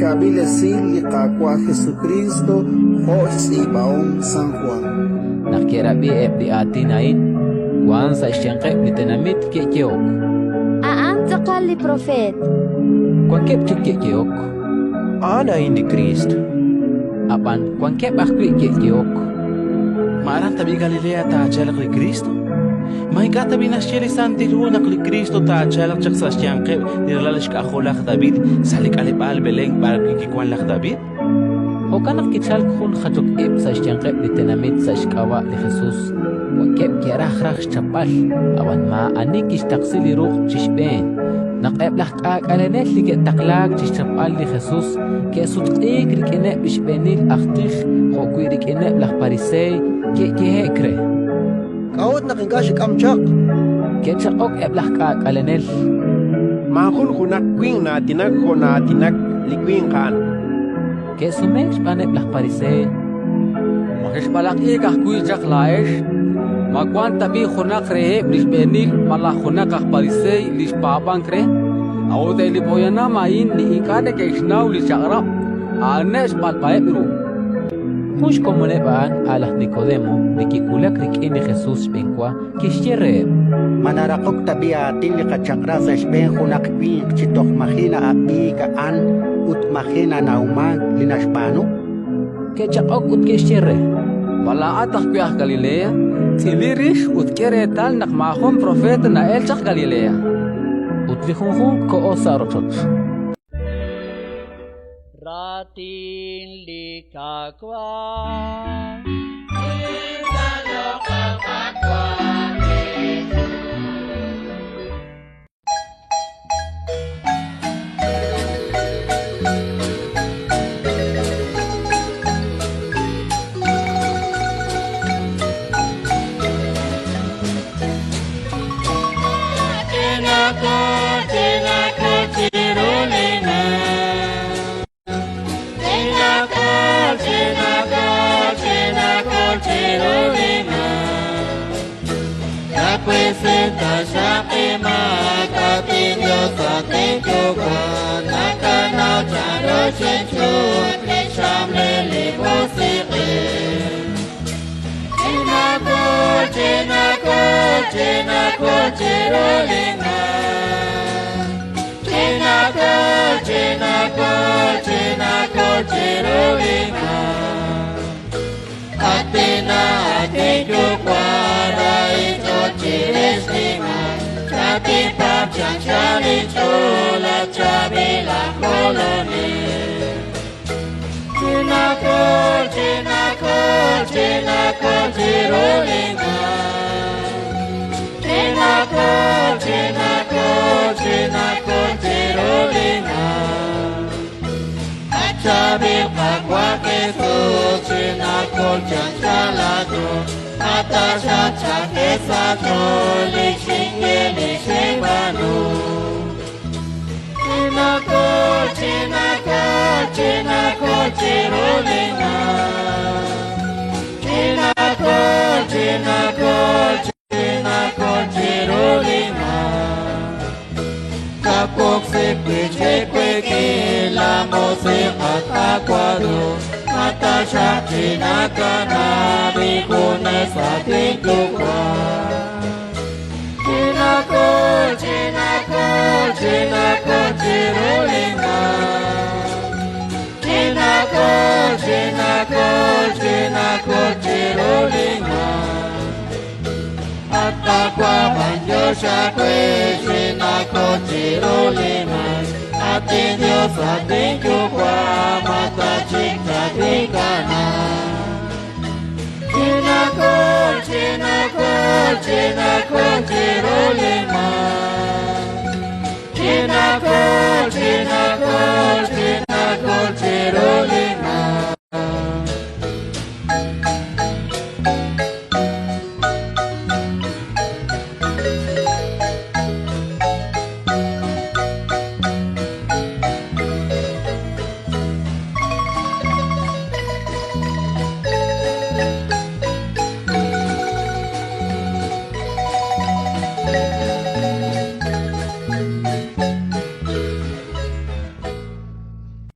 xChaab'il Esil li Qaawa' Jesukriist jo' xtz'iib'ahom San Jwan. Naq ke'rab'i eb' li aatin a'in, wank sa' xyanqeb' li tenamit ke'yehok: A'an tz'aqal li propeet. Wankeb' chik ke'yehok: A'an a'in li Kriist. Ab'an wankeb' ajwi' ke'yehok: Ma aran tab'i' Galilea taachalq li Kriist? Ma ink'a' tab'i' naxye li Santil Hu naq li Kriist taachalq chaq sa' xyanqeb' li ralal xk'ajol laj David sa' li k'aleb'aal Belén b'arwi' kiwank laj David? Jo'kan naq kichalk jun jachok ib' sa' xyanqeb' li tenamit sa' xk'ab'a' li Jesus. Wankeb' ke'raj raj xchapb'al, ab'an maa'ani kixtaqsi li ruq' chi xb'een. Naq eb' laj k'aak'alenel li ke'taqlaak chi xchapb'al li Jesus ke'sutq'iik rik'ineb' li xb'eenil aj tij jo'wi' rik'ineb' laj Pariseey, ke'yehe'k re: K'a'ut naq ink'a' xek'am chaq? Ke'chaq'ok eb' laj k'aak'alenel: Maajun junaq winq na'aatinak jo' na'aatinak li winq a'an. Ke'sumeek xb'aaneb' laj Pariseey: Ma xexb'alaq'iik ajwi' chaq laa'ex? Ma wank tab'i' junaq reheb' li xb'eenil malaj junaq aj Pariseey li xpaab'ank re? A'ut eb' li poyanam a'in li ink'a' neke'xnaw li Chaq'rab', a'aneb' xb'alb'aheb' ru. Jun xkomoneb' a'an, a' laj Nikodemo, li kiwulak rik'in li Jesus xb'enwa, kixye reheb': Ma naraqok tab'i' aatin li qaChaq'rab' sa' xb'een junaq winq chi toj maji' na'ab'iik a'an ut maji' nanawmank li naxb'aanu? Ke'chaq'ok ut ke'xye re: Ma laa'at ajwi' aj Galilea? Tz'ili rix ut k'e reetal naq maajun propeet na'elk chaq Galilea. Ut li junjunq koho sa' rochoch. Raatin li Qaawa'.